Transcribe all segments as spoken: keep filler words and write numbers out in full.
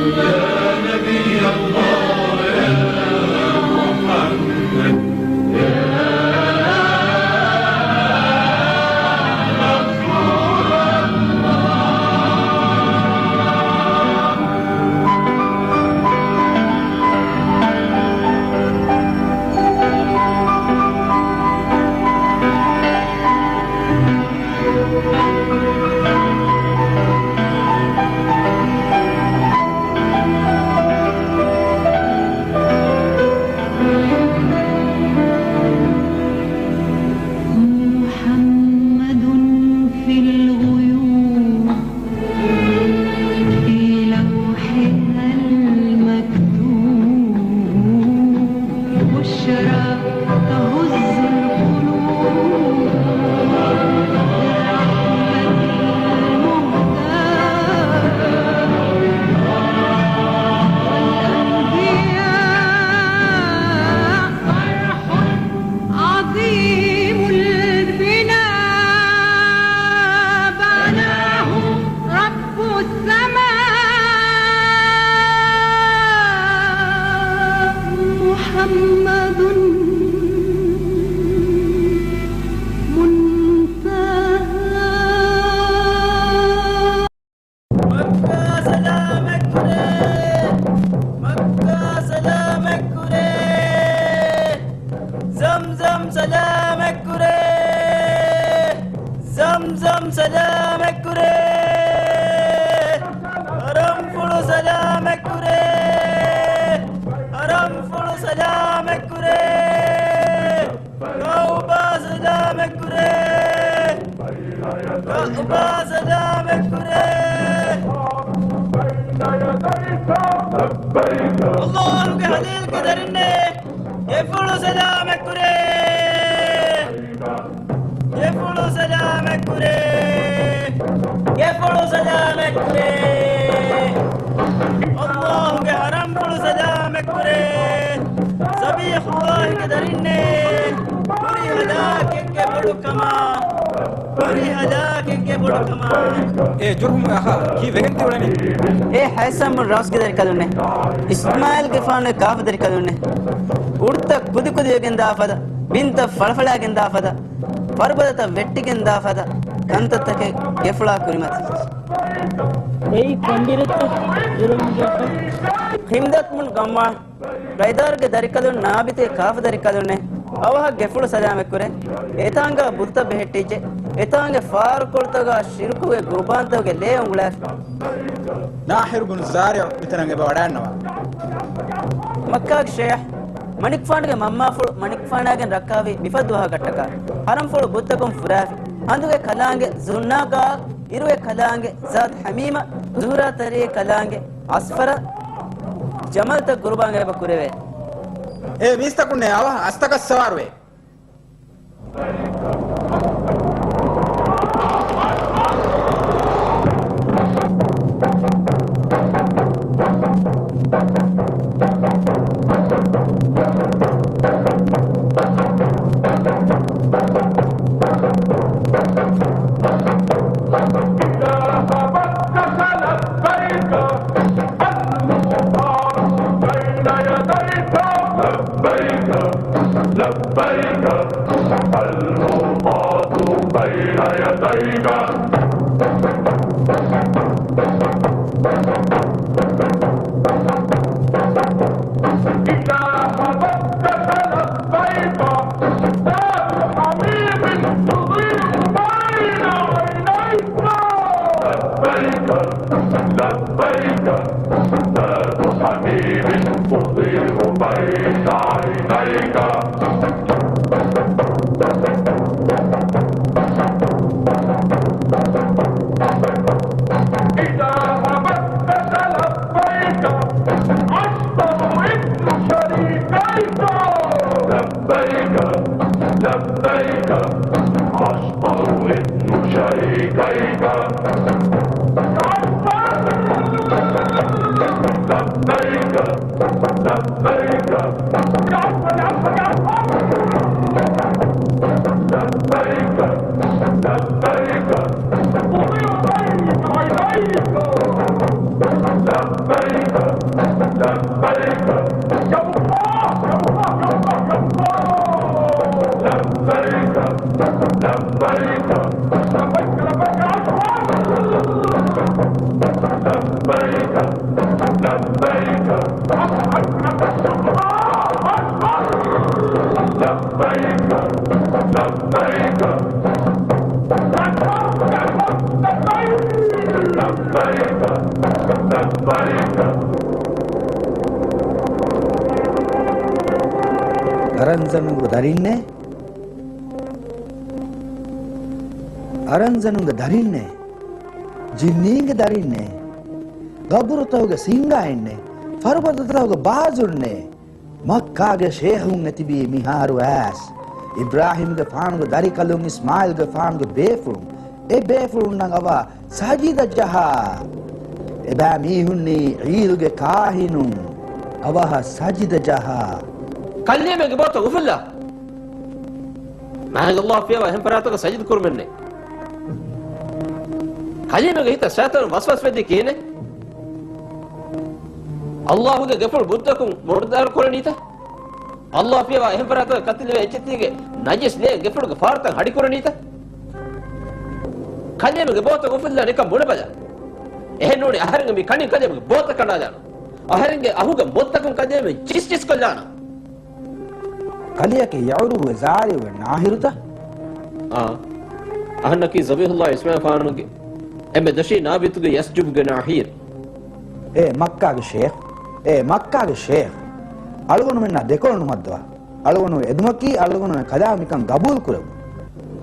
يا نبي الله يا محمد يا رسول الله. محمد في الغيوب في لوحها المكتوب بشرى تهز القلوب برحمة المهدى والأنبياء فرح عظيم البنا بناه رب السماء محمد منتهى. މައްކާ ސަލާމަތްކުރޭ، މައްކާ ސަލާމަތްކުރޭ، ޒަމްޒަމް ސަލާމަތްކުރޭ، ޒަމްޒަމް ސަލާމަތްކުރޭ، ހަރަމްފުޅު ސަލާމަތްކުރޭ، ހަރަމްފުޅު ސަލާމަތްކުރޭ. ކައުބާ ސަލާމަތްކުރޭ. ކައުބާ ސަލާމަތްކުރޭ. ﷲ ގެ ޚަލީލްގެ ދަރިންނޭ. ގެފުޅު ސަލާމަތްކުރޭ. ގެފުޅު ސަލާމަތްކުރޭ. ގެފުޅު ސަލާމަތްކުރޭ. ﷲ ގެ ޙަރަމްފުޅު ސަލާމަތްކުރޭ. ޒަބީޙުﷲގެ ދަރިންނޭ. ހުރި ހަލާކެއްގެ ބޮޑުކަމާ. ހުރި ހަލާކެއްގެ ބޮޑުކަމާ. އޭ ޖުރުހުމް އަޚާ، ކީ ވެގެން ތިއުޅެނީ؟ އޭ ހައިސަމް ރައުސްގެ ދަރިކަލުންނޭ. އިސްމާޢީލްގެފާނުގެ ކާފަ ދަރިކަލުންނޭ. އުޑުތައް ކުދިކުދިވެގެން ދާ ފަދަ، ބިންތައް ފަޅަފަޅާގެން ދާ ފަދަ، ފަރުބަދަތައް ވެއްޓިގެން ދާ ފަދަ ކަންތައްތަކެއް ގެފުޅާ ކުރިމަތިވެއްޖެ. އެއީ ކޮން ބިރެއްތަ؟ ހިމްދަތު ބުނު ގައްމާ، ގައިދާރުގެ ދަރިކަލުން ނާބިތޭ ކާފަ ދަރިކަލުންނޭ. އަވަހަށް ގެފުޅު ސަލާމަތްކުރޭ. އެތާނގާ ބުތުތައް ބެހެއްޓިއްޖެ. އެތާނގެ ފާރުކޮޅުތަކާ ޝިރުކުގެ ގުރުބާންތަކުގެ ލޭ އުނގުޅާފި. ނާހިރު ބުނު ޒާރިޢު މިތަނަށް އެބަ ވަޑައިގަންނަވާ. މައްކާގެ ޝޭޚް، މަނިކުފާނުގެ މަންމާފުޅު މަނިކުފާނާގެން ރައްކާވީ މިފަދަ ދުވަހަކަށްޓަކާ، ޙަރަމްފުޅު ބުއްތަކުން ފުރާފި، ހަނދުގެ ކަލާނގެ ޒުންނާގާ، އިރުގެ ކަލާނގެ ޒާތު ޙަމީމާ، ޒުހުރާ ތެރޭގެ ކަލާނގެ އަސްފަރާ، ޖަމަލްތައް ގުރުބާން އެބަ ކުރެވޭ. އޭ މީސްތަކުންނޭ އަވަހަށް އަސްތަކަށް ސަވާރުވޭ. لبيك، لبيك، الموقات بين يديك. إذا حببت فلبيك، ذات حبيب تضيء بين عينيك. لبيك، لبيك، ذات حبيب تضيء بين عينيك. إذا همست فلبيك، عشتر ابن شريكيك. لبيك، لبيك، عشتر ابن شريكيك. لبيك، لبيك، يا عفا، يا عفا، يا عفا. لبيك، لبيك، تضيء بين عينيك. لبيك، لبيك، لبيك، لبيك، لبيك، لبيك، لبيك، لبيك، لبيك. އަރަންޒަނުގެ ދަރިންނޭ؟ އަރަންޒަނުގެ ދަރިންނޭ؟ ޖިންނީންގެ ދަރިންނޭ؟ ގަބުރުތަކުގެ ސިންގާއިންނޭ؟ ފަރުބަދަތަކުގެ ބާޒުންނޭ؟ މައްކާގެ ޝޭހުން އެތިބީ މިހާރު އައިސް، އިބްރާހީމްގެފާނުގެ ދަރިކަލުން އިސްމާޢީލްގެފާނުގެ ބޭފުޅުން، އެ ބޭފުޅުންނަށް އަވަ ސަޖިދަ ޖަހާ. އެބައިމީހުންނީ ޢީލްގެ ކާހިނުން، އަވަހަށް ސަޖިދަ ޖަހާ. ކަލޭމެންގެ ބޯތައް އުފުއްލާ. މާތް ﷲ ފިޔަވާ އެހެން ފަރާތަކަށް ސަޖިދަ ކުރުމެއްނެއް. ކަލޭމެންގެ ހިތަށް ޝައިޠާނު ވަސްވަސް ވެދީ ކިހިނެއް؟ ﷲގެ ގެފުޅު ބުއްދަކުން މޮޅުދާރު ކުރަނީތަ؟ ﷲ ފިޔަވާ އެހެން ފަރާތަކަށް ކަތިލެވޭ އެއްޗެތީގެ ނަޖިސް ލޭ ގެފުޅުގެ ފާރުތައް ހަޑި ކުރަނީތަ؟ ކަލޭމެންގެ ބޯތައް އުފުއްލާ ނިކަން ބުނެބަލަ. އެހެން ނޫނީ އަހަރެންގެ މި ކަނިން ކަލޭމެންގެ ބޯތައް ކަނޑާލާނަން. އަހަރެންގެ އަހުގެ މޮށްތަކުން ކަލޭމެން ޖިސްޖިސް ކޮށްލާނަން. ކަލެޔަކީ ޔަޢުރޫބުގެ ޒާރިއުގެ ނާހިރުތަ؟ އާ. އަހަންނަކީ ޒަބީޙުﷲ އިސްމާޢީލްފާނުގެ އެންމެ ދޮށީ ނާބިތުގެ ޔަސްޖުބުގެ ނާހިރު. އޭ މައްކާގެ ޝޭޚް، އޭ މައްކާގެ ޝޭޚް. އަޅުގަނޑުމެންނާ ދެކޮޅު ނުހައްދަވާ. އަޅުގަނޑުގެ އެދުމަކީ އަޅުގަނޑުމެން ކަލާ މިކަން ގަބޫލު ކުރެވުން.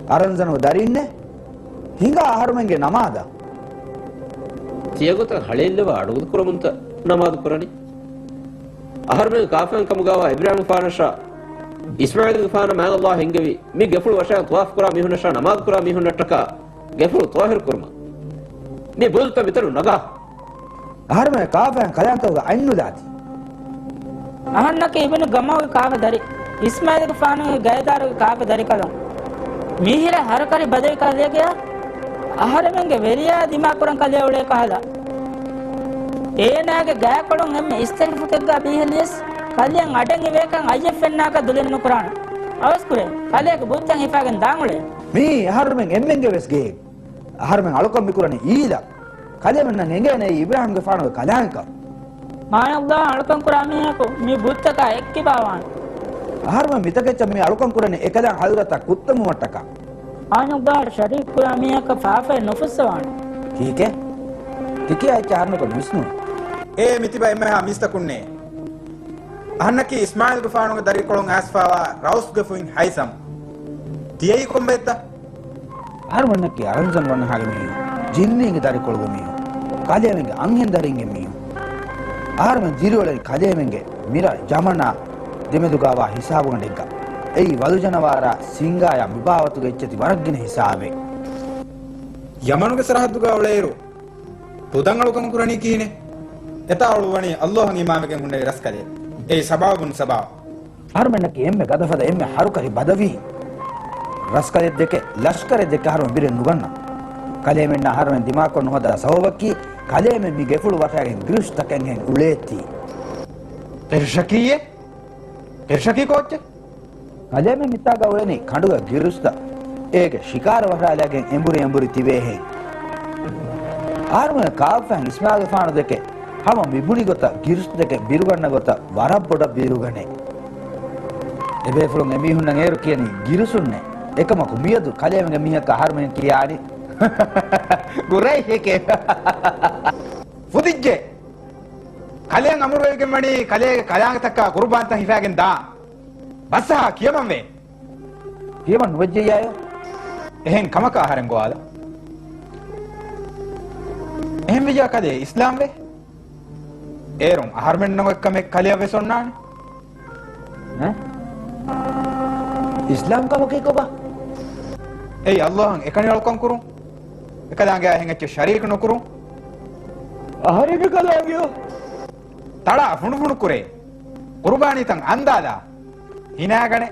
އަރަންޒަނުގެ ދަރިންނޭ؟ ހިނގާ އަހަރުމެންގެ ނަމާދަށް. ތިޔަގޮތަށް ހަޅޭއްލަވާ އަޑުގަދަ ކުރަމުންތަ ނަމާދު ކުރަނީ؟ އަހަރުމެން ކާފައިން ކަމުގައިވާ އިބްރާހީމްގެފާނަށާ އިސްމާޢީލްގެފާނަށް މާތް ﷲ ހިންގެވި، މި ގެފުޅު ވަށައިގެން ޠަވާފު ކުރާ މީހުންނަށާ ނަމާދު ކުރާ މީހުންނަށްޓަކާ ގެފުޅު ޠާހިރު ކުރުމަށް. މި ބުއްދަ މިތަނުން ނަގާ. އަހަރުމެން ކާފައިން ކަލާނގެ ތަކުގަ އަތް ނުލާތީ. އަހަންނަކީ އިބްނު ގަމާގެ ކާފަ ދަރި، އިސްމާޢީލްގެފާނުގެ ގައިދާރުގެ ކާފަ ދަރިކަލުން. މީހިރަ ހަރުކަރި ބަދަވި ކަލެޔަކަށް އަހަރެމެންގެ ވެރިޔާ ދިމާކުރަން ކަލެޔަށް އުޅޭ ކަހަލަ. އޭނާގެ ގާކޮޅުން އެންމެ އިސްތަށި ފުކެއްގާ ބީހެލިޔަސް ކަލެޔަށް އަޑެއް އިވޭކަން އައްޔަށް ފެންނާކަށް ދުލެއް ނުކުރާނެ. އަވަސްކުރޭ، ކަލެޔަކު ބުއްދަން ހިފާގެން ދާން އުޅޭ. މީ އަހަރުމެން އެންމެންގެ ވެސް ގެއެއް. އަހަރުމެން އަޅުކަން މިކުރަނީ އީލަށް. ކަލޭމެންނަށް އެނގޭނެ އެއީ އިބްރާހީމްގެފާނުގެ ކަލާނގެކަން. މާތް ﷲ އަޅުކަން ކުރާ މީހަކު މި ބުއްދަކާ އެއްކިބާވާނެ. އަހަރުމެން މިތަކެއްޗަށް މި އަޅުކަން ކުރަނީ އެކަލާނގެ ޙަޟްރަތަށް ކުއްތަމުމަށްޓަކާ. މާތް ﷲ ޝަރީކް ކުރާ މީހަކަށް ފާފައެއް ނުފުއްސަވާނެ. ކީކޭ؟ ތިކިޔާ އެއްޗެއް އަހަރުމެންނަކަށް ނުވިސްނުން. އޭ މިތިބަ އެންމެހާ މީސްތަކުންނޭ. އަހަންނަކީ އިސްމާޢީލްގެފާނުގެ ދަރިކޮޅުން އައިސްފާވާ ރައުސްގެ ފުތް ހައިސަމް. ތިޔައީ ކޮންބައެއްތަ؟ އަހަރުމެންނަކީ އަރަންޒަން ވަނަހާގެ މީހުން، ޖިންނީންގެ ދަރިކޮޅުގެ މީހުން، ކަލޭމެންގެ އަންހެން ދަރިންގެ މީހުން. އަހަރުމެން ދިރިއުޅެނީ ކަލޭމެންގެ މިރަށް ޔަމަނާ ދެމެދުގައިވާ ހިސާބުގަނޑެއްގަ. އެއީ ވަލުޖަނަވާރާ ސިންގާޔާ މިބާވަތުގެ އެއްޗެތި ވަރަށްގިނަ ހިސާބެއް. ޔަމަނުގެ ސަރަހައްދުގަ އުޅޭއިރު، ބުދަން އަޅުކަން ކުރަނީ ކިހިނެއް؟ އެތާ އުޅުއްވަނީ ﷲ އަށް އީމާންވެގެން ހުންނެވި ރަސްކަލެއް. އެއީ ސަބާ ބުން ސަބާ. އަހަރުމެންނަކީ އެންމެ ގަދަފަދަ އެންމެ ހަރުކަށި ބަދަވީ ރަސްކަލެއް ދެކެ، ލަޝްކަރެއް ދެކެ އަހަރުމެން ބިރެއް ނުގަންނަ. ކަލޭމެންނާ އަހަރުމެން ދިމާކޮށް ނުހަދާ ސަބަބަކީ، ކަލޭމެން މި ގެފުޅު ވަށައިގެން ގިރުސްތަކެއްހެން އުޅޭތީ. ކިރުޝަކީއޭ؟ ކިރުޝަކީ ކޯއްޗެއް؟ ކަލޭމެން މިތާގަ އުޅެނީ ކަނޑުގަ ގިރުސްތައް، އޭގެ ޝިކާރަ ވަށައިލައިގެން އެނބުރި އެނބުރި ތިބޭހެން. އަހަރުމެން ކާފައިން އިސްމާޢީލްގެފާނު ދެކެ، ހަމަ މި ބުނި ގޮތަށް ގިރުސް ދެކެ ބިރުގަންނަ ގޮތަށް ވަރަށް ބޮޑަށް ބިރުގަނެ. އެބޭފުޅުން އެމީހުންނަށް އޭރު ކިޔަނީ ގިރުސުންނޭ. އެކަމަކު މިއަދު ކަލޭމެންގެ މީހަކަށް އަހަރުމެން ކިޔާނީ ގުރައިޝެކޭ. ފުދިއްޖެ! ކަލޭން އަމުރުވެވިގެން ވަނީ ކަލޭގެ ކަލާނގެތަކާ ޤުރުބާންތައް ހިފާގެން ދާން. ބަސްއަހާ ކިޔަމަންވޭ. ކިޔަމަން ނުވެއްޖެއްޔާޔޯ؟ އެހެން ކަމަކަށް އަހަރެން ގޮވާލަ. އެހެންވެއްޔާ ކަލޭ އިސްލާމްވޭ. އޭރުން އަހަރުމެންނަށް އެއްކަމެއް ކަލެއަށް ވެސް އޮންނާނެ. އެ؟ އިސްލާމް ކަމަކީ ކޮބާ؟ އެއީ ﷲ އަށް އެކަނި އަޅުކަން ކުރުން. އެކަލާނގެއާ އެހެން އެއްޗެއް ޝަރީކު ނުކުރުން. އަހަރެންގެ ކަލާނގެއާ؟ ތަޅާ ފުނޑުފުނޑު ކުރޭ. ޤުރުބާނީތައް އަންދާލާ. ހިނާގަނެ.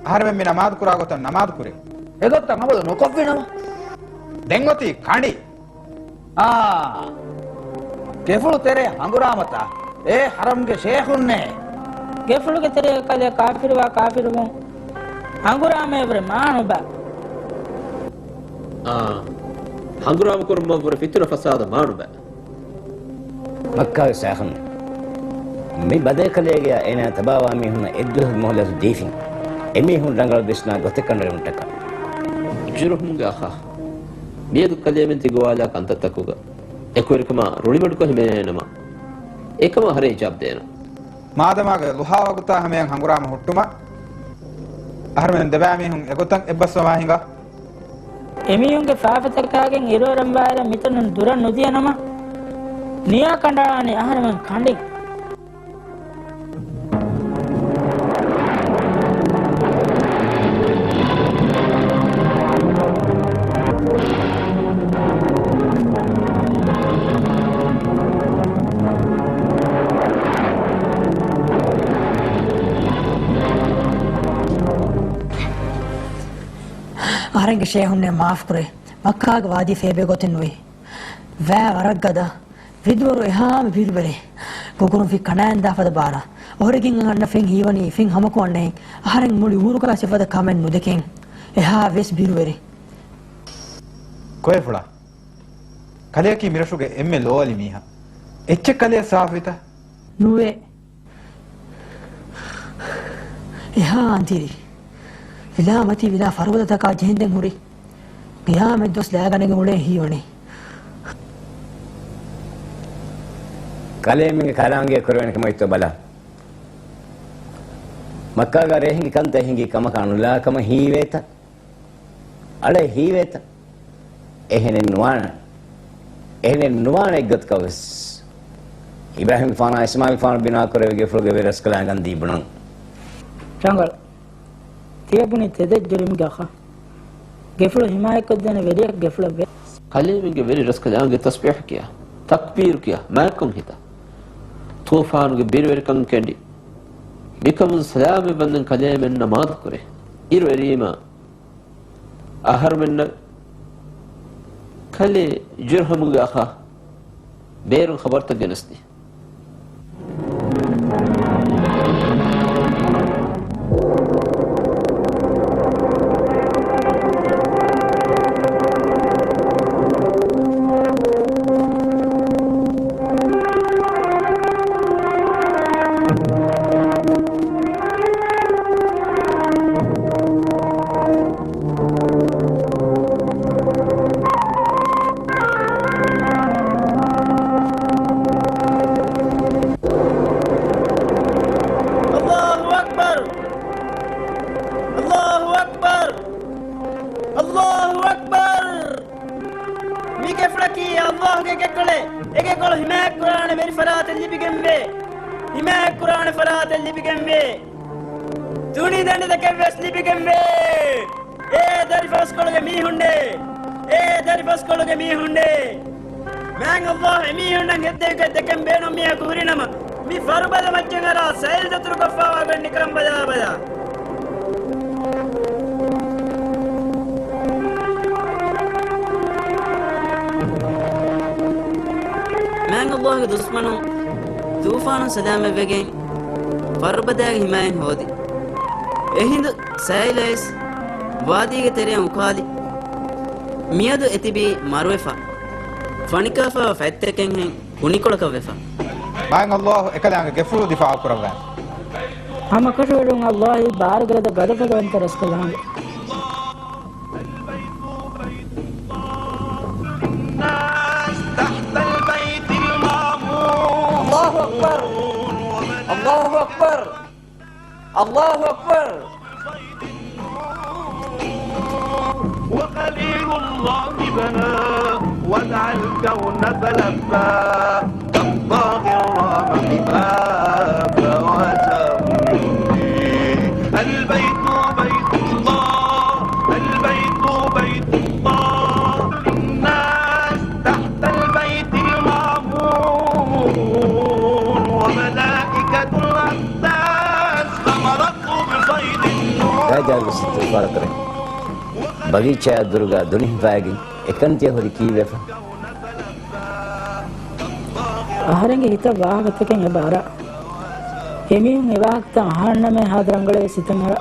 އަހަރެމެން މި ނަމާދު ކުރާ ގޮތަށް ނަމާދު ކުރޭ. އެގޮތަށް އަމަލު ނުކޮށްފިނަމަ. ދެން އޮތީ ކަނޑި. އާ. ގެފުޅު ތެރޭ ހަނގުރާމަތާ. އޭ ހަރަމްގެ ޝޭޚުންނޭ. ގެފުޅުގެ ތެރޭގަ ކަލޭ ކާފިރުވާ ކާފިރުވުން. ހަނގުރާމަޔަށްވުރެ މާނުބަ. އާ، ހަނގުރާމަ ކުރުމަށްވުރެ ފިތުނަ ފަސާދަ މާނުބަ. މައްކާގެ ޝައިޚުން، މި ބަދޭކަލޭގެޔާ އޭނާ ތަބާވާ މީހުންނަށް އެއްދުވަހުގެ މޮހުލަތު ދީފިން. އެމީހުން ރަނގަޅަށް ވިސްނާ ގޮތެއް ކަނޑައެޅުމަށްޓަކާ. ޖުރުހުމުގެ އަޚާ، މިއަދު ކަލޭމެން ތި ގޮވާލާ ކަންތައްތަކުގަ އެކުވެރިކަމާ ރުޅިމަޑުކޮށް ހިމެނޭނަމަ، އެކަމާ ހަރޭ ޖަވާބު ދޭނަން. މާދަމާގެ ލުހާ ވަގުތާ ހަމަޔަށް ހަނގުރާމަ ހުއްޓުމަށް އަހަރުމެން ދެބައިމީހުން އެގޮތަށް އެއްބަސްވަމާ ހިނގާ. އެމީހުންގެ ފާފަތަކާގެން އިރުއެރަންވާއިރަށް މިތަނުން ދުރަށް ނުދިޔަނަމަ، ނިޔާ ކަނޑައަޅާނީ އަހަރެމެން ކަނޑިން. އަހަރެންގެ ޝޭހުންނޭ މާފުކުރޭ. މައްކާގެ ވާދީ ފޭބޭ ގޮތެއް ނުވޭ. ވައި ވަރަށް ގަދަ. ވިދުވަރު އެހާމެ ބިރުވެރި. ގުގުރުން ފި ކަނާންދާ ފަދަ ބާރަށް. އޮހޮރިގެން އަންނަ ފެން ހީވަނީ ފެން ހަމަކު އަންނައިން. އަހަރެން މުޅި އުމުރުގަ ސިފަދަ ކަމެއް ނުދެކެން. އެހާ ވެސް ބިރުވެރި. ކޮއެފުޅާ. ކަލެއަކީ މިރަށުގެ އެންމެ ލޯވަލި މީހާ. އެއްޗެއް ކަލެއަށް ސާފުވިތަ؟ ނުވޭ. އެހާ އަނދިރި. ވިލާ މަތީ ވިލާ ފަރުބަދަތަކާ ޖެހެންދެން ހުރި. ގިޔާމަތް ދުވަސް ލާގަނެގެން އުޅޭ ހީވަނީ. ކަލޭމެންގެ ކަލާނގެ ކުރެވޭނެ ކަމަށްތޯ ބަލާ. މައްކާގަ ރޭހިނގި ކަންތައް ހިނގި ކަމަކާ ނުލާ ކަމަށް ހީވޭތަ؟ އަޅެ ހީވޭތަ؟ އެހެނެއް ނުވާނެ. އެހެނެއް ނުވާނެ އެއްގޮތަކަށް ވެސް. އިބްރާހީމްފާނާ އިސްމާޢީލްފާނު ބިނާ ކުރެވި ގެފުޅުގެ ވެރި ރަސްކަލާނގެ ކަން ދީ ބުނަން. ރަނގަޅު. ތިޔަބުނި ތެދެއް ޖުރިމްގެ އަޚާ. ގެފުޅު ހިމާޔަތްކޮށްދޭނެ ވެރިޔަކު ގެފުޅަށްވޭ. ކަލޭމެންގެ ވެރި ރަސްކަލާނގެ ތަސްބީޙު ކިޔާ، ތަކްބީރު ކިޔާ، މާތްކޮށް ހިތާ. ތޫފާނުގެ ބިރުވެރިކަން ކެނޑި. މިކަމުން ސަލާމަތްވަންދެން ކަލޭމެން ނަމާދު ކުރޭ. އިރު އެރީމާ އަހަރުމެންނަށް ކަލޭ ޖުރްހަމުގެ އަޚާ ބޭރުން ޚަބަރުތައް ގެނެސްދި. الله أكبر. الله أكبر. الله أكبر. މި ގެފުޅަކީ އައްލާހުގެ ގެކޮޅެއް. އެ ގެކޮޅު ހިމާޔަތްކުރާނެ ވެރި ފަރާތެއް ލިބިގެންވޭ. ހިމާޔަތްކުރާނެ ފަރާތެއް ލިބިގެންވޭ. ތުނި ދަނޑިތަކެއް ވެސް ލިބިގެންވޭ. އޭ ދަރިފަސްކޮޅުގެ މީހުންނޭ! އޭ ދަރިފަސްކޮޅުގެ މީހުންނޭ! މާތް އައްލާހު އެމީހުންނަށް ހެއްދެވިގޮތް ދެކެން ބޭނުން މީހަކު ހުރިނަމަ، މި ފަރުބަދަ މައްޗަށް އަރާ ސައިލް ދަތުރުކޮށްފަވާ ގޮތް ނިކަން ބަލާބަލާ. މާތް އައްލާހުގެ ދުސްމަނުން ތޫފާނުން ސަލާމަތްވެގެން ފަރުބަދައިގެ ހިމާޔަތް ހޯދި. އެހިނދު ސައިލައިސް ވާދީގެ ތެރެއަށް އުކާލި. މިއަދު އެތިބީ މަރުވެފަ، ފަނިކާފައިވާ ފަތްތަކެއްހެން ކުނިކޮޅަކަށް ވެފަ. މާތް އައްލާހު އެކަލާނގެ ގެފުޅު ދިފާޢު ކުރައްވާނެ. ހަމަކަށަވަރުން އައްލާހީ ބާރުގަދަ ގަދަފަދަވަންތަ ރަސްކަލާނގެ. الله أكبر. الله أكبر. الله أكبر. وخليل الله بنى ودعا الكون فلبى. كالطاغ رام حماك وسمي. البيت بيت الله، البيت بيت الله. الناس تحت البيت المعمور، وملائكة الأقداس أمرته بصيد النور. ރާޖާގެ ސިއްތު ފަރަކަރެ ބަގީޗާ ދުރުގަ ދުނިހިފައިގެން އެކަންތިއަ ހުރި ކީއްވެފަ؟ އަހަރެންގެ ހިތަށް ވާހަކަތަކެއް އެބަ އަރާ. އެމީހުން އެ ވާހަކަތައް އަހަންނަމޭ ހާދަ ރަނގަޅޭ ސިތަން އަރާ.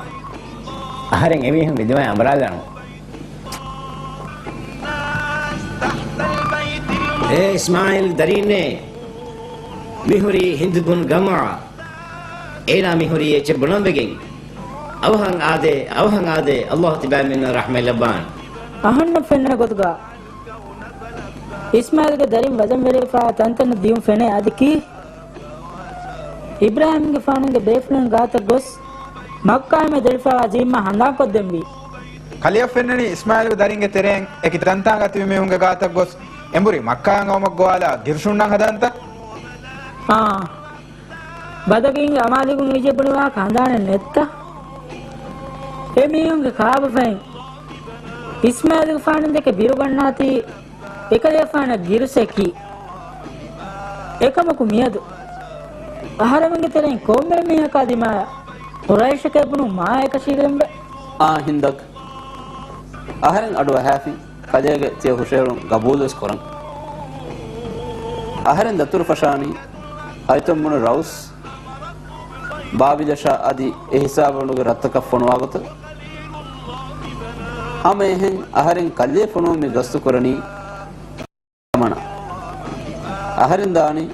އަހަރެން އެމީހުންގެ ދިމާއަށް އަނބުރާލާނު. އޭ އިސްމާއީލް ދަރީންނޭ! މިހުރީ ހިންދު ބުން ގަމްޢާ. އޭނާ މިހުރީ އެއްޗެއް ބުނަން ވެގެން. އަވަހަށް އާދޭ، އަވަހަށް އާދޭ، ﷲ ތިބާމީންނަށް ރަޙްމަތް ލައްވާން. އަހަންނަށް ފެންނަ ގޮތުގަ އިސްމާއީލްގެ ދަރިން ވަޒަންވެރިވެފާ ތަންތަނަށް ދިޔުން ފެނޭ އަދި ކީ؟ އިބްރާހީމްގެފާނުގެ ބޭފުޅުން ގާތަށް ގޮސް، މައްކާއިމެ ދެޅިފައިވާ ޖީމާ ހަނދާންކޮށްދެންވީ. ކަލެޔަށް ފެންނަނީ އިސްމާއީލްގެ ދަރިންގެ ތެރެއިން އެކި ތަންތާނގަ ތިބި މީހުންގެ ގާތަށް ގޮސް، އެނބުރި މައްކާއަށް އައުމަށް ގޮވާލާ ގިރުޝުންނަށް ހަދާންތަ؟ އާ. ބަދަގީންގެ އަމާލިގުން އިޖެ ބުނިވާކަ ހަނދާނެއް ނެތްތަ؟ އެ މީހުންގެ ކާބަފައިން އިސްމާއީލްގެފާނު ދެކެ ބިރުގަންނާތީ އެކަލޭފާނަށް ގިރުސެކީ. އެކަމަކު މިއަދު އަހަރެމެންގެ ތެރެއިން ކޮންމެ މީހަކާ ދިމާޔަށް ޤުރައިޝަކޭ ބުނުން މާ އެކަށީގެންވެ. އާ ހިންދަކަށް އަހަރެން އަޑު އަހާފިން. ކަލޭގެ ތިޔަ ހުށަހެޅުން ގަބޫލުވެސް ކުރަން. އަހަރެން ދަތުރު ފަށާނީ ހައިތަމް ބުނު ރައުސް ބާބިލަށާ އަދި އެ ހިސާބަށް އުޑުގެ ރަށްތަކަށް ފޮނުވާ ގޮތަށް. ހަމައެހެން އަހަރެން ކަލޭ ފޮނުވަން މި ގަސްތު ކުރަނީ ޔަމަނަށް. އަހަރެން ދާނީ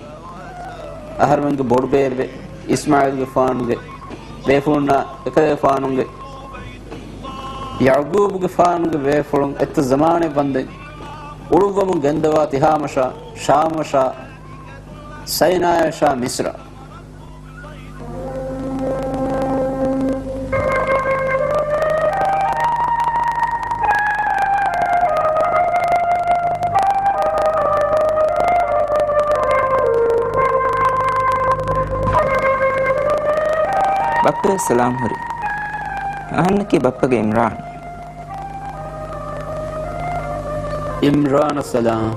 އަހަރެމެންގެ ބޮޑުބޭބެ އިސްމާއީލްގެފާނުގެ ބޭފުޅުންނާ އެކަލޭފާނުގެ ޔަޢުޤޫބުގެފާނުގެ ބޭފުޅުން އެއްތައް ޒަމާނެއް ވަންދެން އުޅުއްވަމުން ގެންދަވާ ތިހާމަށާ، ޝާމަށާ، ސައިނާޔަށާ، މިޞްރަށް. ބައްޕަ ސަލާމް ހުރި. އަހަންނަކީ ބައްޕަގެ އިމްރާން. އިމްރާނަށް ސަލާމް.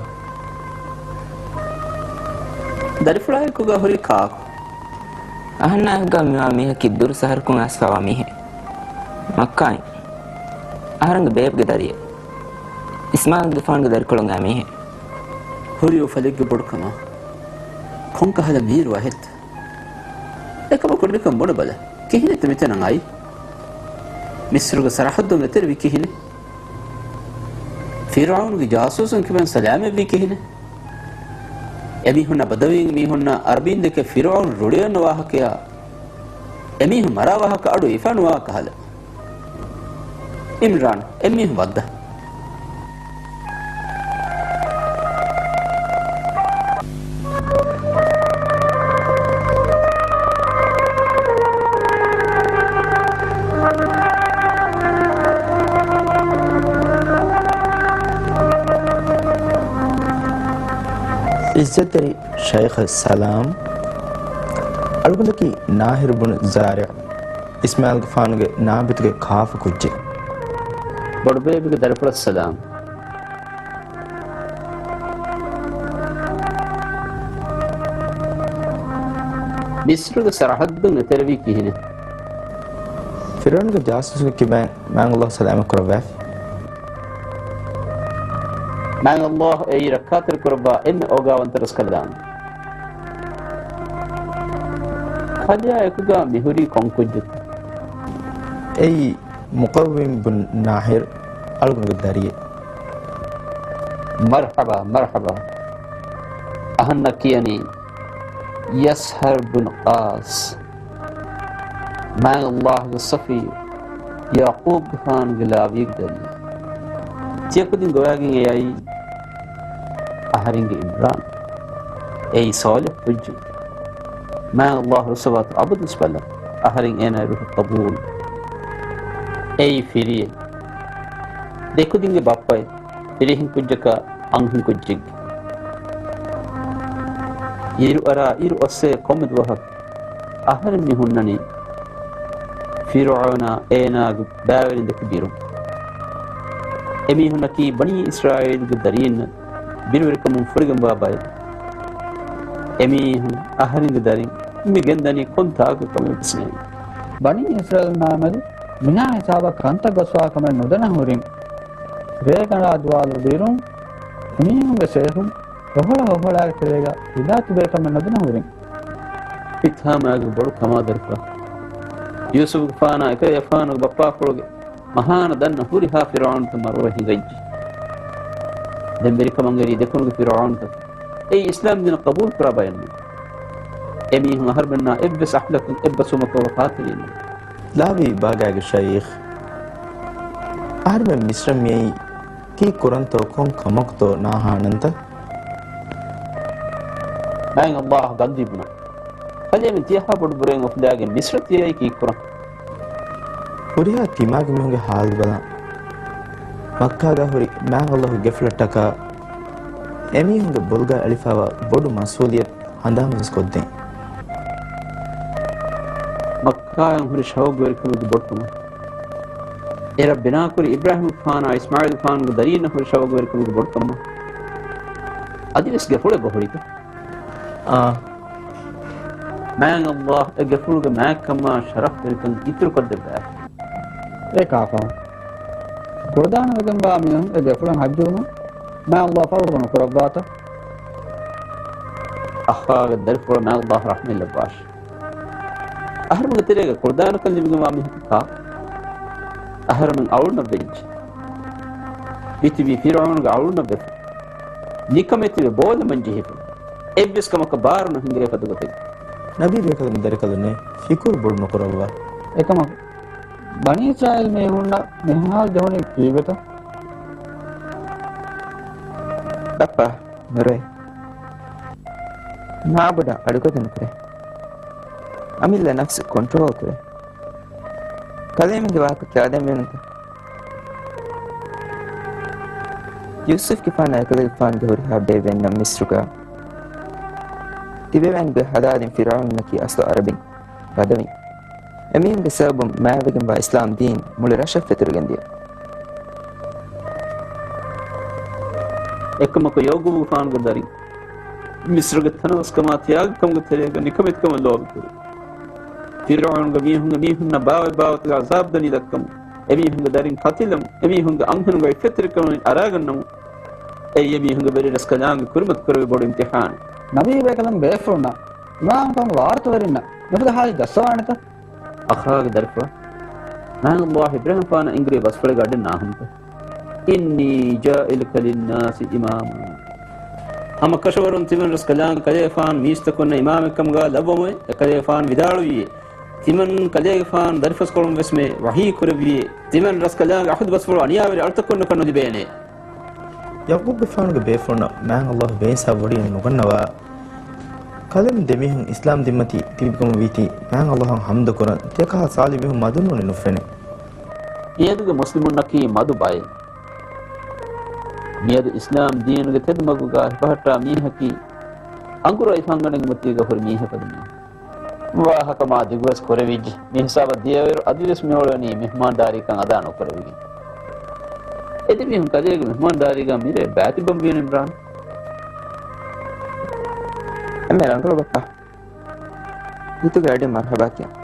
ދަރިފުޅާއެކުގަ ހުރީ ކާކު؟ އަހަންނާއެކުގަ މިވާ މީހަކީ ދުރު ސަހަރަކުން އައިސްފައިވާ މީހެއް. މައްކާއިން. އަހަރެންގެ ބޭބެގެ ދަރިއެއް. އިސްމާއީލްގެފާނުގެ ދަރިކޮޅުގަ މީހެއް. ހުރި އުފަލެއްގެ ބޮޑުކަމާ. ކޮންކަހަލަ މީރު އަހެއްތަ؟ އެކަމަކު ނިކަން ބުނެބަލަ. ކިހިނެއްތަ މިތަނަށް އައީ؟ މިޞްރުގެ ސަރަޙައްދުން އެތެރެވީ ކިހިނެއް؟ ފިރުޢައުނުގެ ޖާސޫސުން ކިބައިން ސަލާމަތްވީ ކިހިނެއް؟ އެމީހުންނަށް ބަދަވީން މީހުންނަށް ޢަރަބީން ދެކެ ފިރުޢައުނު ރުޅިއަންނަ ވާހަކަޔާ، އެމީހުން މަރާ ވާހަކަ އަޑު އިފާނުވާ ކަހަލަ. އިމްރާން، އެމީހުން ވައްދާ. ޢިއްޒަތްތެރި ޝައިޚަށް ސަލާމް. އަޅުގަނޑަކީ ނާހިރު ބުނު ޒާރިޢު، އިސްމާޢީލްގެފާނުގެ ނާބިތުގެ ކާފަ ކުއްޖެއް. ބޮޑުބޭބެގެ ދަރިފުޅަށް ސަލާމް. މިޞްރުގެ ސަރަޙައްދުން އެތެރެވީ ކިހިނެއް؟ ފިރުޢައުނުގެ ޖާސޫސުންގެ ކިބައިން މާތް ﷲ ސަލާމަތް ކުރައްވާފި. މާތް ﷲ އެއީ ރައްކާތެރި ކުރައްވާ އެންމެ އޯގާވަންތަ ރަސްކަލާނގެ. ކަލެޔާ އެކުގަ މިހުރީ ކޮން ކުއްޖެއްތަ؟ އެއީ މުޤައްވިމް ބުން ނާހިރު އަޅުގަނޑުގެ ދަރިއެއް. މަރްޙަބާ، މަރްޙަބާ. އަހަންނަށް ކިޔަނީ ޔަސްހަރް ބުން ޤާސް. މާތް ﷲ ގެ ޞަފިއްޔު ޔަޢުޤޫބުގެފާނުގެ ލާވީގެ ދަރިއެއް. ތިޔަ ކުދިން ގޮވައިގެން އެ އައީ އަހަރެންގެ އިމްރާން. އެއީ ޞާލިޙު ކުއްޖެއް. މާތް ﷲ ރުއްސަވާތޯ އަބަދުވެސް ބަލަ. އަހަރެން އޭނާ ރުހު ޤަބޫލު. އެއީ ފިރިއެއް. ދެކުދިންގެ ބައްޕައެއް. ފިރިހެން ކުއްޖަކާ އަންހެން ކުއްޖެއްގެ. އިރުއަރާ އިރު އޮއްސޭ ކޮންމެ ދުވަހަކު އަހަރެން މި ހުންނަނީ ފިރުޢައުނާ އޭނާގެ ބައިވެރިން ދެކެ ބިރުން. އެމީހުންނަކީ ބަނީ އިސްރާއީލުގެ ދަރީންނަށް ބިރުވެރިކަމުން ފުރިގެންވާ ބައެއް. އެމީހުން އަހަރެންގެ ދަރިން މި ގެންދަނީ ކޮން ތާކަށް ކަމެއް ވެސް ނެތް. ބަނީ އިސްރާއީލުންނާމެދު މިހާ ހިސާބަށް ކަންތައް ގޮސްފާ ކަމެއް ނުދަންނަ ހުރިން. ރޭގަނޑާ ދުވާލު ބިރުން އެމީހުންގެ ސޭހުން ހޮހޮޅަ ހޮހޮޅާގެ ތެރޭގަ ހިލާ ތިބޭ ކަމެއް ނުދަންނަ ހުރިން. ހިތާމައިގެ ބޮޑު ކަމާ ދަރިފުޅާ. ޔޫސުފުގެފާނާ އެކަލޭގެފާނުގެ ބައްޕާފުޅުގެ މަހާނަ ދަންނަ ހުރިހާ ފިރުޢައުނުތައް މަރުވެ ހިނގައްޖެ. ދެން ވެރިކަމަށް އެރީ ދެކުނުގެ ފިރުޢައުނުތަކުން. އެއީ އިސްލާމް ދީނަށް ޤަބޫލު ކުރާ ބައެއް ނޫން. އެމީހުން އަހަރުމެންނާ އެއްވެސް އަޚްލާޤަކަށް އެއްބަސްވުމަކަށް އޮތް ޚާތިރީ ނޫން. ލާވީ ބާގާގެ ޝައިޚް، އަހަރުމެން މިސްރަށް މިއައީ ކީއްކުރަންތޯ ކޮން ކަމަކުތޯ ނާހާނަންތަ؟ މާތް ﷲ ގަދަރު ބުނަން. ކަލޭމެން ތިޔަހާ ބޮޑު ބުރައެއް އުފުލާގެން މިސްރަށް ތިޔައީ ކީއްކުރަން؟ ހުރިހާ ތިމާގެ މީހުންގެ ހާލު ބަލާ. މައްކާގަ ހުރި މާތް ﷲ ގެފުޅަށްޓަކާ އެމީހުންގެ ބޮލުގަ އެޅިފައިވާ ބޮޑު މަސްއޫލިއްޔަތު ހަނދާންވެސް ކޮށްދޭން. މައްކާއަށް ހުރި ޝައުގުވެރިކަމުގެ ބޮޑުކަމަށް، އެ ރައްބު ބިނާކުރި އިބްރާހީމްފާނާ އިސްމާޢީލްފާނުގެ ދަރީންނަށް ހުރި ޝައުގުވެރިކަމުގެ ބޮޑުކަމަށް އަދިވެސް ގެފުޅެއް ހުރިތަ؟ އާ. މާތް ﷲ އެ ގެފުޅުގެ މާތްކަމާ ޝަރަފްވެރިކަން އިތުރުކޮށްދެއްވާ. އޭ ކާފަރު. ކުޅަދާނަވެގެންވާ މީހުން އެ ގެފުޅަށް ޙައްޖުވުމަށް މާތް ﷲ ފަރުޟު ނުކުރައްވާތަ؟ އަޚާގެ ދަރިފުޅަށް މާތް ﷲ ރަޙްމަތްލައްވާށި. އަހަރުމެންގެ ތެރޭގަ ކުޅަދާނަކަން ލިބިގެންވާ މީހަކު ކާ؟ އަހަރުމެން އަޅުންނަށް ވެއްޖެ. މިތިބީ ފިރުޢައުނުގެ އަޅުންނަށް ވެފަ. ނިކަމެތިވެ ބޯލަމަން ޖެހިފަ. އެއްވެސް ކަމަކަށް ބާރު ނުހިނގައިފަ ދޮގުތެއް. ނަބީ ބޭކަލުން ދަރިކަލުންނޭ ފިކުރު ބޮޑު ނުކުރައްވާ. އެކަމަކު، ބަނީ އިސްރާއީލް މީހުންނަށް މިހާރު ޖެހުނީ ކީއްވެތަ؟ ބައްޕާ، ނުރޭ. މާބޮޑަށް އަޑުގަދަ ނުކުރޭ. އަމިއްލަ ނަފްސު ކޮންޓްރޯލް ކުރޭ. ކަލޭމެންގެ ވާހަކަ ކިޔާދޭން ބޭނުންތަ؟ ޔޫސުފްގެފާނާ އެކަލޭގެފާނުގެ ހުރިހާ ބޭބެއިންނަށް މިސްރުގަ ތިބެވޭން ގޮތް ހަދާދިން ފިރުޢައުނުންނަކީ އަސްލު ޢަރަބިން، ބަދަވީން. އެމީހުންގެ ސަބަބުން މާތްވެގެންވާ އިސްލާމް ދީން މުޅި ރަށަށް ފެތުރިގެން ދިޔަ. އެކަމަކު ޔަޢުޤޫބުގެފާނުގެ ދަރިން މިސްރުގެ ތަނަވަސްކަމާ ތިޔާގިކަމުގެ ތެރޭގަ ނިކަމެތިކަމަށް ލޯބިކުރި. ފިރުޢައުނުގެ މީހުން އެމީހުންނަށް ބާވަތް ބާވަތުގަ ޢަޒާބު ދަނީ ދައްކަމުން، އެމީހުންގެ ދަރިން ކަތިލަމުން، އެމީހުންގެ އަންހެނުންގެ އިއްފަތްތެރިކަމުން އަރާގަންނަމުން، އެއީ އެމީހުންގެ ވެރިރަސްކަލާނގެ ކުރިމަތިކުރެވި ބޮޑު އިމްތިޙާނެއް. ނަބީ ބޭކަލުން ބޭފުޅުންނަށް އިމާމުކަމުގެ ވާރުތަވެރިންނަށް މިފަދަ ހާލެއް ދައްސަވާނެތަ؟ އަޚާގެ ދަރިފުޅަށް މާތް ﷲ އިބްރާހީމްފާނަށް އެންގެވި ބަސްފުޅެއްގަ އަޑެއް ނާހަންތަ؟ إني جاعلك للناس إماما. ހަމަ ކަށަވަރުން ތިމަން ރަސްކަލާނގެ ކަލޭފާން މީސްތަކުންނަށް އިމާމެއްކަމުގަ ލައްވަމުވެ، އެކަލޭފާން ވިދާޅުވިއޭ. ތިމަން ކަލޭގެފާން ދަރިފަސްކޮޅުން ވެސް މެ ވަޙީ ކުރެއްވިއޭ. ތިމަން ރަސްކަލާނގެ އަހުދު ބަސްފުޅު އަނިޔާވެރި އަޅުތަކުންނަކަށް ނުލިބޭނެ. ޔަޢުޤޫބުގެފާނުގެ ބޭފުޅުންނަށް މާތް ﷲ ބޭއިންސާފު ވޮޑިގެން ނުގަންނަވާ. ކަލޭމެން ދެމީހުން އިސްލާމް ދިންމަތީ ތިބިކަމަށް ވީތީ މާތް ﷲ އަށް ޙަމްދުކުރަން. ތިޔަކަހަލަ ޞާލިޙު މީހުން މަދުން ނޫނީ ނުފެނޭ. މިއަދުގެ މުސްލިމުންނަކީ މަދު ބައެއް. މިއަދު އިސްލާމް ދީނުގެ ތެދު މަގުގަ ހިފަހައްޓާ މީހަކީ އަނގުރަ އިފަންގަނޑެއްގެ މަތީގަ ހުރި މީހެއް ފަދަ މީހެއް. ވާހަކަ މާ ދިގުވެސް ކުރެވިއްޖެ. މި ހިސާބަށް ދިޔައިރު އަދިވެސް މިއުޅެނީ މެހްމާންދާރީކަން އަދާ ނުކުރެވިގެން. އެދެމީހުން ކަލޭގެ މެހްމާންދާރީގަ މިރޭ ބައިތިއްބަން ވީނު އިމްރާން. އެންމެ ރަނގަޅު ބައްޕާ. ހިތުގެ އަޑިން މަރްޙަބާ ކިޔަން.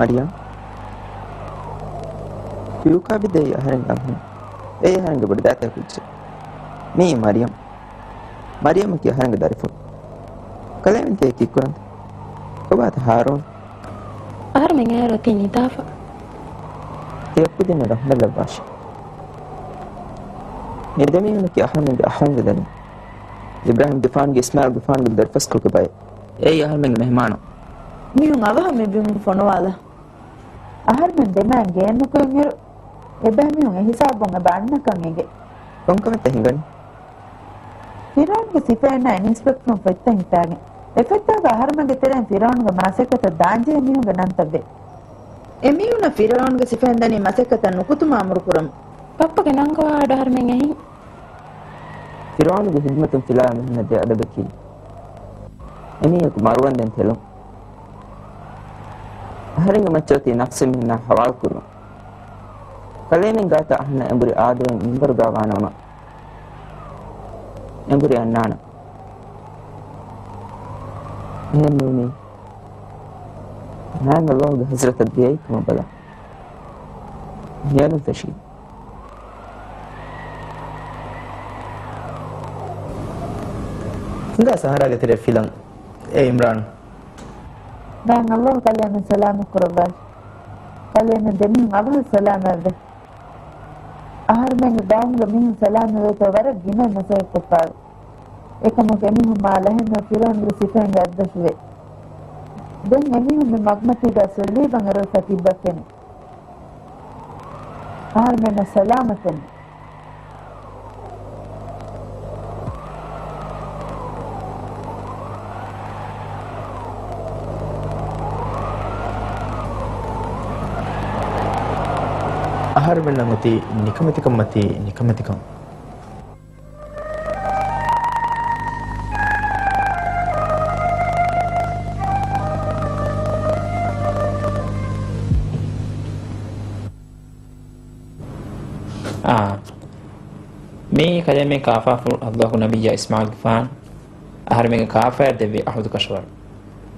މަރިޔަމް. ޔޫކާބިދޭ އަހަރެން އަންހެން. އެއީ އަހަރެންގެ ބޮޑު ދައިތަ ކުއްޖެއް. މިއީ މަރިޔަމް. މަރިޔަމަކީ އަހަރެންގެ ދަރިފުޅު. ކަލޭމެން ތިޔަ ކީއްކުރަންތަ؟ ކޮބާތަ ހާރޫން؟ އަހަރުމެން އޭރު އޮތީ ނިދާފަ. ތިޔަ ކުދިންނަށް ރަޙްމަތްލައްވާށި. މި ދެމީހުންނަކީ އަހަރުމެންގެ އަޚުންގެ ދަރިން. އިބްރާހީމްގެފާނުގެ އިސްމާޢީލްގެފާނުގެ ދަރިފަސްކޮޅުގެ ބައެއް. އެއީ އަހަރުމެންގެ މެހްމާނުން. މީހުން އަވަހަށް މި ބިމުން ފޮނުވާލަ. އަހަރުމެން ދެމައިން ގެއެއްނުކުރިން އިރު، އެބައިމީހުން އެހިސާބުން އެބަ އަންނަކަން އެނގޭ. ކޮންކަމެއްތަ ހިނގަނީ؟ ފިރުޢައުންގެ ސިފައިންނާ އެ ނިސްބަތްކުރުން ފޮތްތައް ހިފާގެން. އެ ފޮތްތަކުގަ އަހަރުމެންގެ ތެރެއިން ފިރުޢައުންގެ މަސައްކަތަށް ދާންޖެހޭ މީހުންގެ ނަންތައް ވޭ. އެމީހުންނަށް ފިރުޢައުނުގެ ސިފައިން ދަނީ މަސައްކަތަށް ނުކުތުމު އަމުރުކުރަމުން. ބައްޕަގެ ނަންގަވާ އަޑު އަހަރުމެން އެހިން. ފިރުޢައުނުގެ ޚިދުމަތުން ފިލާ މީހުންނަށް ދޭ އަދަބަކީ، އެމީހަކު މަރުވަންދެން ތެލުން. އަހަރެންގެ މައްޗަށް އޮތީ ނަފްސެއް މީހުންނާ ހަވާލުކުރުން. ކަލޭމެން ގާތަށް އަހަންނަށް އެނބުރި އާދެވެން މިންބަރުގާ ވާނަމަ، އެނބުރި އަންނާނަން. އެހެން ނޫނީ، މާތް ﷲ ގެ ޙަޟްރަތަށް ދިޔައީ ކަމަށް ބަލަން. ނިޔަލުން ފެށީ. ހިނގާ ސަހަރާގެ ތެރެއަށް ފިލަން. އޭ އިމްރާން. މާތް ﷲ ކަލޭމެން ސަލާމަތް ކުރައްވާށި. ކަލޭމެން ދެމީހުން އަވަހަށް ސަލާމަތްވެ. އަހަރުމެންގެ ގައުމުގެ މީހުން ސަލާމަތްވޭތޯ ވަރަށް ގިނައިން މަސައްކަތްކޮށްފާވޭ. އެކަމަކު އެމީހުން މާ ލަހެއްނު ފިރުޢައުނުގެ ސިފައިންގެ އަތްދަށުވޭ. ދެން އެމީހުން މި މަގުމަތީގަ ސޮއްލީބަށް އެރޮއްސަ ތިއްބަފެނެ. އަހަރުމެންނަށް ސަލާމަތެއްނު. އަހަރުމެންނަށް އޮތީ ނިކަމެތިކަންމަތީ ނިކަމެތިކަން. އާ، މިއީ ކަލޭމެން ކާފާފުޅު ﷲ ނަބިއްޔާ އިސްމާޢީލްގެފާނު އަހަރެމެންގެ ކާފަޔަށް ދެއްވި އަހުދު ކަށަވަރު.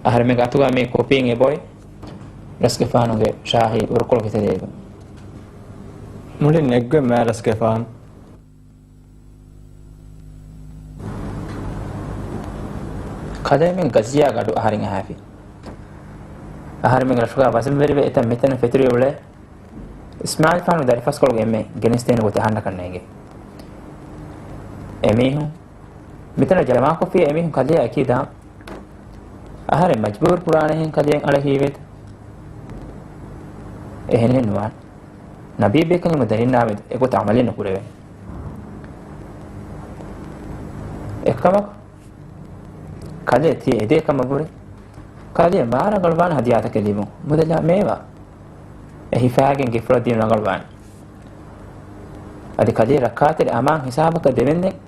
އަހަރެމެންގެ އަތުގަ މި ކޮޕީން އެބޮތް، ރަސްގެފާނުގެ ޝާހީ އުރުކޮޅުގެ ތެރޭގަ. މުޅިން އެއްގޮތް މާތް ރަސްގެފާނު. ކަލޭމެން ގަޒިޔާ ގަޑު އަހަރެން އަހާފި. އަހަރެމެންގެ ރަށުގަ ވަޒަންވެރިވެ އެތަން މިތަނަށް ފެތުރި އުޅޭ އިސްމާޢީލްފާނު ދަރިފަސްކޮޅުގެ އެންމެ ގެނެސްދޭނެ ގޮތެއް އަހަންނަކަށް ނޭނގެ. އެމީހުން މިތަނަށް ޖަމާކޮށްފި އެމީހުން ކަލެޔާ އެކީ ދާން. އަހަރެން މަޖްބޫރު ކުރާނެހެން ކަލެޔަށް އަޅަ ހީވޭތަ؟ އެހެނެއް ނުވާނެ. ނަބީ ބޭކަލުން ދަރިންނާމެދު އެގޮތަށް ޢަމަލެއް ނުކުރެވޭނެ. އެކަމަކު، ކަލެ ތިޔަ އެދޭ ކަމަށްވުރެ، ކަލެ މާ ރަނގަޅުވާނެ ހަދިޔާތަކެއް ލިބުން. މުދަލާ މޭވާ. އެ ހިފާގެން ގެފުޅަށް ދިޔުން ރަނގަޅުވާނެ. އަދި ކަލެ ރައްކާތެރި އަމާން ހިސާބަކަށް ދެވެންދެން،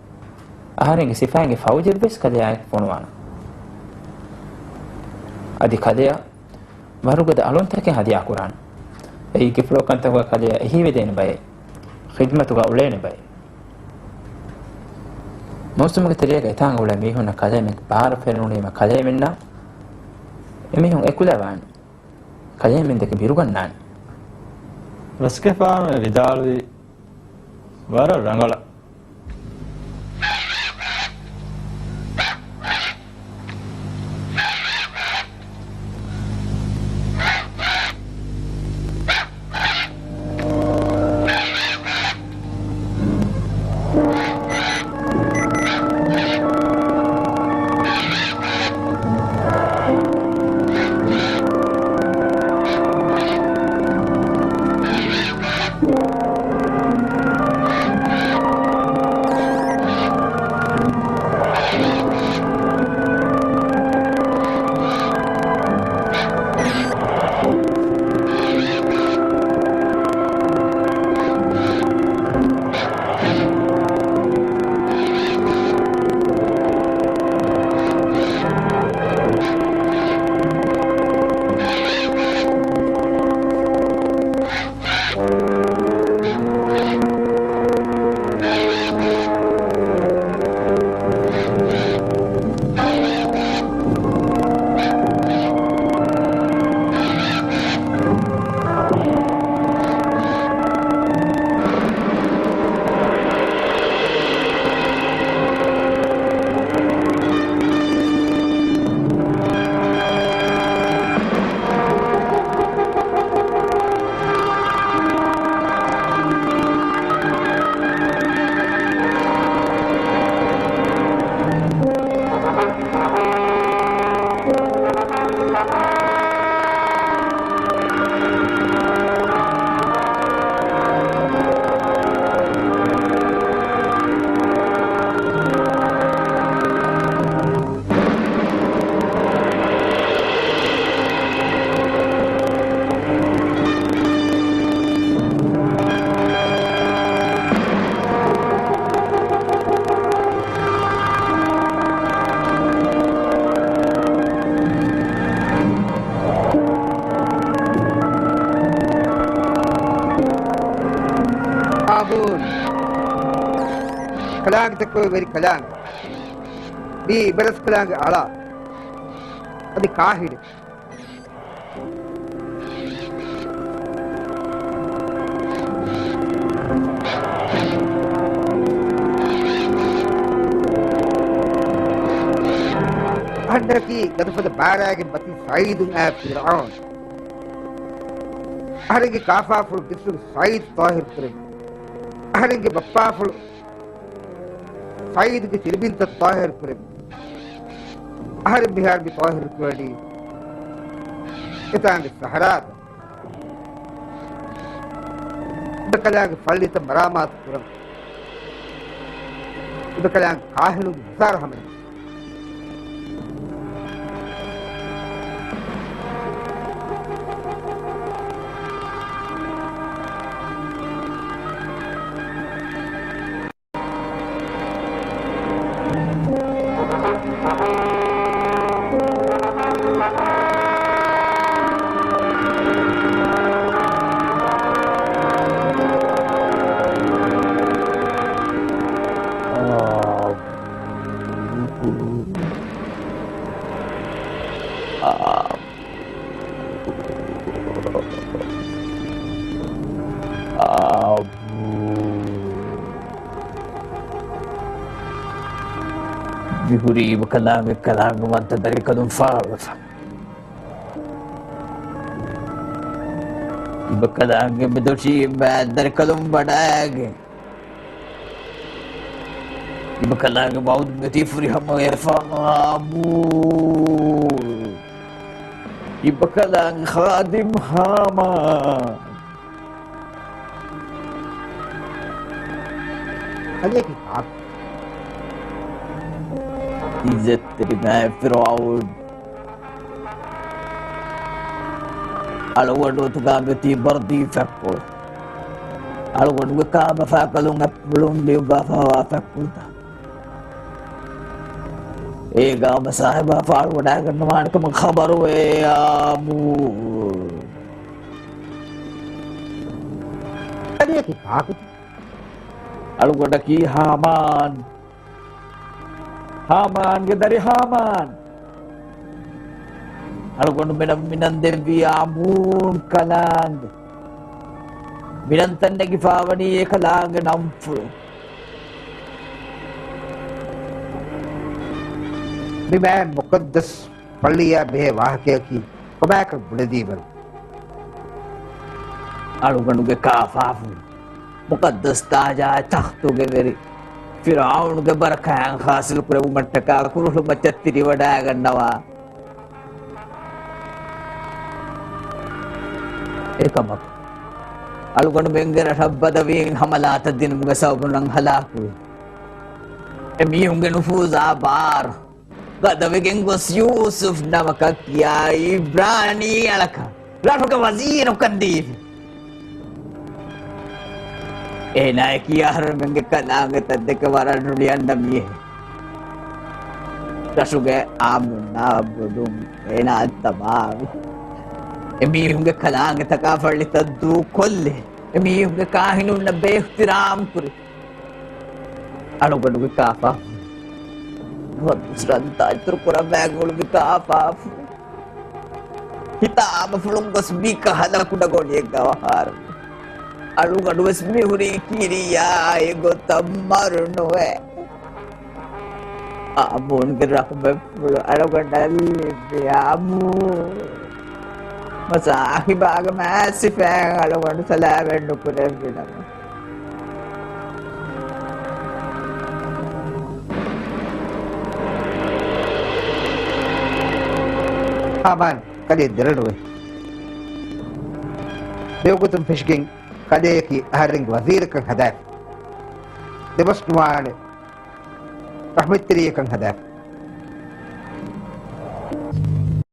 އަހަރެންގެ ސިފައިންގެ ފައުޖެއްވެސް ކަލެޔާއެކު ފޮނުވާނަން. އަދި ކަލެޔަށް ވަރުގަދަ އަޅުންތަކެއް ހަދިޔާ ކުރާނަން. އެއީ ގެފުޅު ކަންތަކުގަ ކަލެޔަށް އެހީވެދޭނެ ބައެއް، ޚިދްމަތުގަ އުޅޭނެ ބައެއް. މޫސުމުގެ ތެރޭގަ އެތާނގަ އުޅޭ މީހުންނަށް ކަލޭމެން ބާރު ފެނުނީމަ ކަލޭމެންނަށް އެމީހުން އެކުލަވާނެ. ކަލޭމެންދެކެ ބިރުގަންނާނެ. ރަސްގެފާނު ވިދާޅުވީ ވަރަށް ރަނގަޅަށް. އާބޫން. ކަލާނގެތަކުގެ ވެރި ކަލާނގެ. މީ އިބަރަސްކަލާނގެ އަޅާ. އަދި ކާހިލެއް. އަހަންނަކީ ގަދަފަދަ ބާރާގެން މަތީ ސައީދު އާ ފިރްޢައުން. އަހަރެންގެ ކާފާފުޅު ބިސްރުގެ ސައީދު ޠާހިރު ކުރެއްވި. އަހަރެންގެ ބައްޕާފުޅު ސައީދުގެ ތިރިބިންތައް ޠާހިރު ކުރެއްވި. އަހަރެން މިހާރު މި ޠާހިރު ކުރަނީ އެތާނގެ ސަހަރާތައް. އިބަކަލާނގެ ފައްޅިތައް މަރާމާތު ކުރަން. އިބަކަލާނގެ ކާހިލުންގެ ވިޒާރަ ހަމަނިކު. މިހުރީ އިބަކަލާނގެ ކަލާނގެ ވަންތަ ދަރިކަލުން ފާޅުވެފަ. އިބަކަލާނގެ މެދުށީ މާތް ދަރިކަލުން ވަޑައިގެން. އިބަކަލާނގެ މައުދު މެތީ ފުރިހަމަވެފަ. އާބޫ. އިބަކަލާނގެ ޚާދިމް ހާމާން. ކަލެއަކީ ކާކު؟ އިއްޒަތްތެރި މާތް ފިރުޢައުން. އަޅުގަނޑު އޮތުގަ މެތީ ބަރުދީ ފަތްޕުޅު. އަޅުގަނޑުގެ ކާބަފާކަލުން އަތްޕުޅުން ލިޔުއްވާފައިވާ ފަތްޕުޅުތައް. އޭގަ އަބަސާހިބާ ފާޅުވަޑައިގަންނަވާނެ ކަމަށް ޚަބަރުވޭ. އާބޫ. ކަލެއަކީ ކާކުތަ؟ އަޅުގަނޑަކީ ހާމާން. ހާމާންގެ ދަރި ހާމާން. އަޅުގަނޑުމެނަށް މިނަން ދެއްވީ އާބޫން ކަލާނގެ. މިނަންތައް ނެގިފާވަނީ އެ ކަލާނގެ ނަންފުޅު. މި މާތް މުޤައްދަސް ފައްޅިއާ ބެހޭ ވާހަކަޔަކީ ކޮބާކަން ބުނެދީބަލަ. އަޅުގަނޑުގެ ކާފާފުޅު މުޤައްދަސް ތާޖާއި ތަޚްތުގެ ވެރި ފިރުޢައުނުގެ ބަރަކާތް ޙާޞިލު ކުރެއްވުމަށްޓަކާ ކުރުހުޅުމައްޗަށް ތިރިވަޑައިގަންނަވާ. އެކަމަކު، އަޅުގަނޑުމެންގެ ރަށަށް ބަދަވީން ހަމަލާތައް ދިނުމުގެ ސަބަބުން ހަލާކުވި އެ މީހުންގެ ނުފޫޒާ ބާރު ގަދަވެގެން ގޮސް ޔޫސުފް ނަމަކަށް ކިޔާ އިބްރާނީ އަޅަކަށް ރަށުގެ ވަޒީރުކަން ދީފި. އޭނާއަކީ އަހަރުމެންގެ ކަލާނގެތައް ދެކެ ވަރަށް ރުޅިއަންނަ މީހެއް. ރަށުގެ އާއްމުންނާ ބޮޑުން އޭނާ ތަބާވި. އެމީހުންގެ ކަލާނގެތަކާ ފައްޅިތައް ދޫކޮށްލި. އެމީހުންގެ ކާހިނުންނަށް ބޭއިޙްތިރާމް ކުރި. އަޅުގަނޑުގެ ކާފާ ނުވަތަ ރަންތާ އިތުރު ކުރައްވާ ގުޅުވި ކާފާފު. ހިތާމަފުޅުން ގޮސް މި ކަހަލަ ކުޑަގޮނޑިއެއްގަ އަވަހާރަވި. އަޅުގަނޑުވެސް މިހުރީ ކިރިޔާ އެގޮތަށް މަރު ނުވެ. އާމޫންގެ ރަޙުމަތްފުޅު އަޅުގަނޑަށް ލިބި އާމޫން. މަސާހިބާގެ މާތް ސިފައިން އަޅުގަނޑު ސަލާމަތް ނުކުރެއްވިނަމަ. ހާމާން ކަލޭ ދެރަނުވެ. ދެވަގުތުން ފެށިގެން ކަލޭއަކީ އަހަރެންގެ ވަޒީރަކަށް ހަދާފި. ދެބަސް ނުވާނެ ރަޙްމަތްތެރިޔަކަށް ހަދާފި.